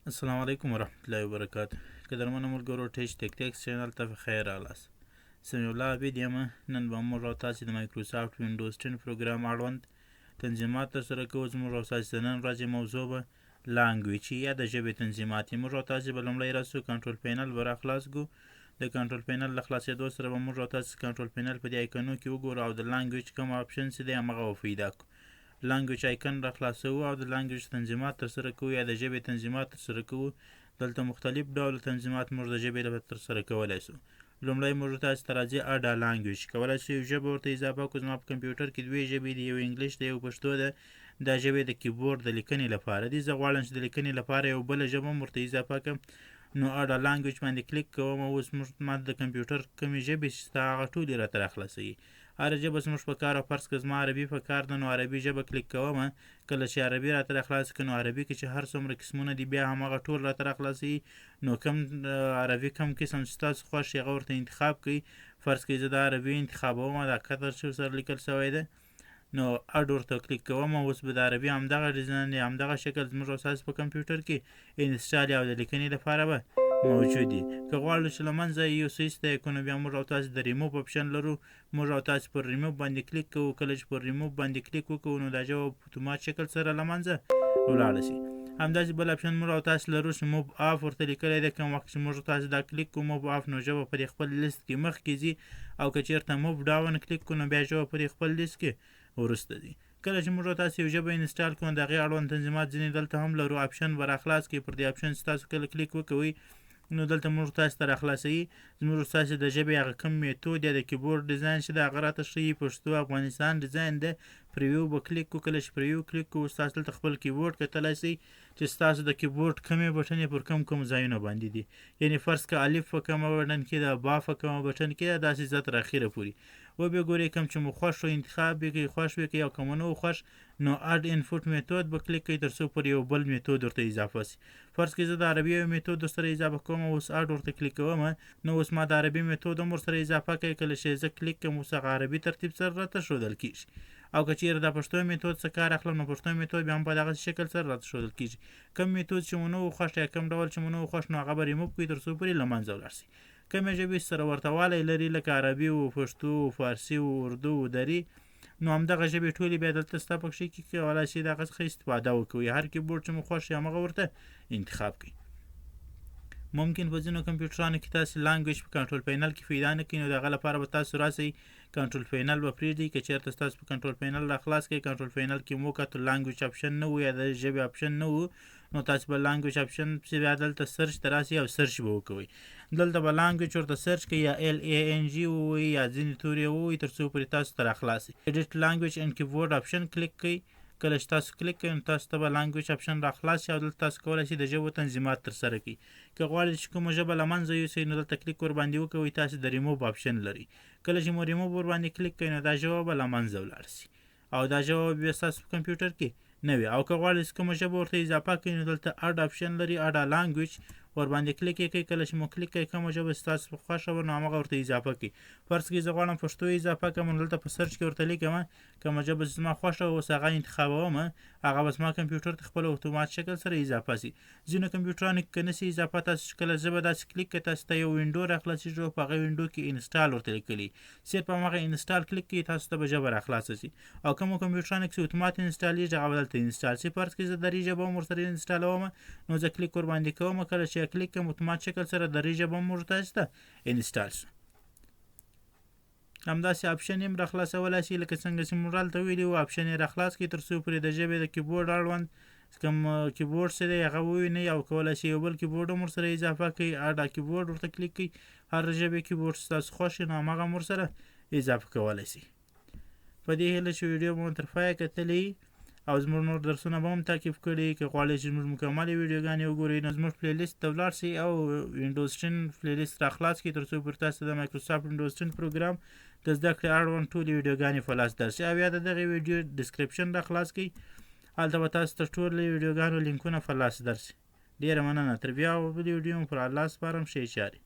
السلام علیکم ورحمت الله وبرکاته. قدرمنو ملګرو، ټیچ ټیک ټیکس چینل ته په خیر راغلاست. سمیع الله عابد یم. نن به موږ او تاسې د مایکروسافټ وینډوز 10 پروګرام اړوند تنظیمات ترسره کوو. زموږ او تاسې د نن ورځې موضوع به language یا د ژبې تنظیمات وي. موږ او تاسې به لومړی راسو، کنټرول پینل به راخلاص کړو. د کنټرول پینل له خلاصېدو سره به موږ او تاسې کنټرول پینل په دې آیکنو کې وګورو او د language کوم option چې دی، همغه به پیدا کړو. language icon را خلاصوو او د language تنظیمات ترسره کوو یا د ژبې تنظیمات ترسره کوو. دلته مختلف ډول تنظیمات موږ د ژبې لپاره ترسره کولی شو. لومړی موږ تاسو ته راځي add language. کولای شو یو ژبه ورته اضافه کړو. زما په کمپیوټر کې دوې ژبې دي، یو انګلیش ده، یو پښتو ده. دا ژبې د کیبورډ د لیکنې لپاره دي. زه غواړم چې د لیکنې لپاره یو بله ژبه هم ورته اضافه کړم، نو add language باندې کلیک کوم. اوس موږ ما د کمپیوټر کومې ژبې چې شته، هغه ټولې راته راخلاصوي. هره ژبه زموږ په کار او فرض که زما عربي په کار ده، نو عربي ژبه کلیک کوم. کله چې عربي راته راخلاص کړي، نو عربي کې چې هر څومره قسمونه دي، بیا هماغه ټول راته راخلاصوي. نو کوم عربي کوم قسم چې تاسو خوښ یې، هغه ورته انتخاب کړئ. فرض کړئ زه د عربي انتخابوم، دا قطر چې سره لیکل شوی دی، نو add ورته کلیک کوم. اوس به د عربي همدغه ډیزاین یا همدغه شکل زموږ او ستاسو په کمپیوټر کې install او د لیکنې لپاره به موجود دي. که غواړو چې له منځه یې یوسو، ایسته یې کړو، نو بیا موږ او تاسو د ریموف اپشن لرو. موږ او تاسو پر ریموف باندې کلیک کوو. کله چې پر ریموف باندې کلیک وکړو، نو دا ژبه په اتومات شکل سره له منځه ولاړه شي. همداسې بل option موږ او تاسو لرو چې move up ورته لیکلی دی. کوم وخت چې موږ تاسو دا کلیک کوو، move up، نو ژبه پر خپل لیست کې مخکې ځي او که چېرته move down کلیک کړو، نو بیا ژبه پر خپل لیست کې وروسته ځي. کله چې موږ تاسو یو ژبه install کړو، د هغې اړوند تنظیمات ځینې دلته هم لرو. option به راخلاص کړي. پر دې option چې تاسو کله کلیک وکوئ، نو دلته موږ تاسو ته راخلاصوي زموږ تاسو د ژبې هغه کوم میتود یا د کیبورډ ډیزاین چې د هغه راته ښیي. پښتو افغانستان ډیزاین دی. preview به کلیک کړو. کله چې preview کلیک کړو، تاسو دلته خپل کیبورډ کتلی شئ چې ستاسو د کیبورډ کومې بټنې پر کوم کوم ځایونه باندې دي. یعنی فرض که الف په کومه بټن کې ده، با په کومه بټن کې ده، داسې ځه تر اخره پورې وبه ګورئ. کوم چې مو خوښ شو، انتخاب یې کړئ. خوښ یې کړئ او که مو نه و خوښ، نو add input method به کلیک کړئ، تر څو پر یو بل میتود ورته اضافه شي. فرض کړئ زه د عربي یو میتود ورسره اضافه کوم. اوس add ورته کلیک کوم، نو اوس ما د عربي میتود هم ورسره اضافه کړی. کله چې زه کلیک کوم، اوس هغه عربي ترتیب سره راته ښودل کیږي او که چیرې دا پښتو میتود څخه کار اخلم، نو پښتو میتود بیا هم په دغه شکل سره راته ښودل کیږي. کوم میتود چې مو نه و خوښ یا کوم ډول چې مو نه و خوښ، نو هغه به ریموو کړئ، تر څو پورې له منځه ولاړ شي. کومې ژبې سره ورته والی لري، لکه عربي و، پښتو و، فارسي و، اردو و، دري، نو همدغه ژبې ټولې بیا دلته ستا پکښې کې کولای شئ د هغه څخه استفاده وکړئ. هر کیبورډ چې مو خوښ وي، همغه ورته انتخاب کړئ. ممکن په ځینو کمپیوټرانو کې تاسو language په کنټرول پینل کې پیدا نه کړئ، نو د هغه لپاره به تاسو راسئ، کنټرول پینل به پرېږدئ. که چېرته ستاسو په کنټرول پینل را خلاص کړئ، کنټرول پینل کې مو کتو language option نه و یا د ژبې option نه و، نو تاسو به language option پسې بیا دلته search ته راسئ او search به وکوئ. دلته به language ورته search کړئ یا LANG ووایئ یا ځینې توري ووایئ، تر څو پورې تاسو ته راخلاص شي. edit language and keyboard option کلیک کړئ. کله چې تاسو کلیک کړئ، نو تاسو ته به language option راخلاص شي او دلته تاسو کولای شئ د ژبو تنظیمات ترسره کړئ. که غواړئ چې کومه ژبه له منځه یوسئ، نو دلته کلیک ورباندې وکوئ. تاسو د ریموو اپشن لرئ. کله چې مو ریموو ورباندې کلیک کړئ، نو دا ژبه به له منځه ولاړ شي او دا ژبه به بیا ستاسو په کمپیوټر کې نه وي. او که غواړئ چې کومه ژبه ورته اضافه کړئ، نو دلته add option لري. add language ورباندې کلیک یې کړئ. کله چې مو کلیک کړئ، کومه ژبه چې ستاسو په خوښه وه، نو همغه ورته اضافه کړئ. فرض کړئ زه غواړم پښتو اضافه کړم، نو دلته په search کې ورته لیکم. کومه ژبه چې زما خوښه وه، اوس هغه انتخابوم، هغه به زما کمپیوټر ته خپل اتومات شکل سره اضافه شي. ځینو کمپیوټرانو کې که نه شي اضافه، تاسو چې کله ژبه داسې کلیک کړئ، تاسو ته یو window راخلاصېږي او په هغه window کې install ورته لیکلي. صرف په همغه install کلیک کړئ، تاسو ته به ژبه راخلاصه شي. او کومو کمپیوټرانو کې چې اتومات install ېږي، هغه به دلته install شي. فرض کړئ زه دري ژبه هم ورسره install وم، نو زه کلیک ورباندې کوم. کله چې کلیک کوم، اتومات شکل سره دري ژبه هم ورته install شي. همداسې option یې هم راخلاصولی شي، لکه څنګه چې موږ هلته ویلي وو. option یې راخلاص کړئ، تر څو پورې د ژبې د کیبورډ اړوند کوم کیبورډ چې دی، هغه ووینئ او کولای شئ یو بل کیبورډ هم ورسره اضافه کړئ. add keyboard ورته کلیک کړئ. هر ژبې کیبورډ چې ستاسو خوښ وي، نو هماغه هم ورسره اضافه کولی شئ. په دې هیله چې ویډیو به مو تر پایه کتلې او زموږ نور درسونه به هم تعقیب کړئ. که غواړئ چې زموږ مکملې ویډیوګانې وګورئ، نو زموږ playlist ته ولاړ شئ او وینډوز 10 playlist را خلاص کړئ، تر څو پر تاسو د مایکروسافټ وینډوز 10 پروګرام د زده کړې اړوند ټولې ویډیوګانې په لاس درشي. او یا د دغې ویډیو description را خلاص کړئ، هلته به تاسو ته ټولې ویډیوګانو لینکونه په لاس درشي. ډېره مننه، تر بیا بلې ویډیو مو پر الله سپارم. ښې چارې.